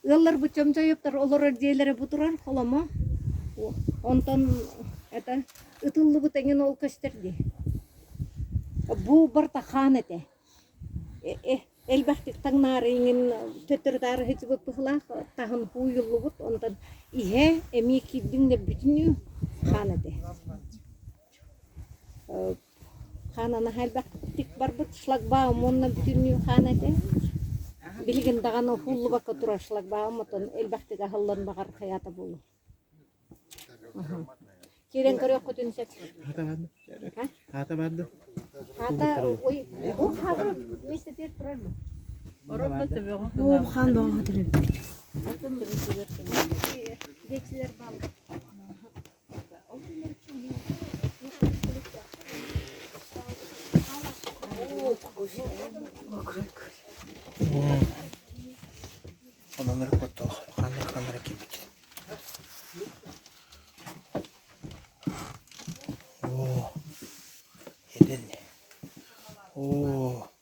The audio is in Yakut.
Ыалларбыт Чомчоевтар олорор дьиэлэрэ бу турар холомо. Онтон это ытыллыбыт эҥин ол көстөр дии. Бу барыта хаан этэ. Элбэхтик таҥнаары иҥин төттөрү-таары сылдьыбыт быһыылаах таһын һууйуллубут, онтон иһэ эмиэ киирдиҥ да бүтүннүү хаан этэ. Хаана наһаа элбэхтик барбыт шлагбаум уонна бүтүннүү хаан этэ. Билигин даҕаны уһуллубакка турар шлагбаум оттон элбэхтик аһыллан баҕар хайаата буолуо. Киирэн көрүөххүтүн сөп. Аата баар Аата баар дуо? Аата ой, ол хаалар миэстэтигэр турар дуо? Оо, хаан бөҕө төрөппүт. Диэччилэр бааллар. Онон ырыппыт ханнык ханнык киирбит. Оо, эдэн. Оо.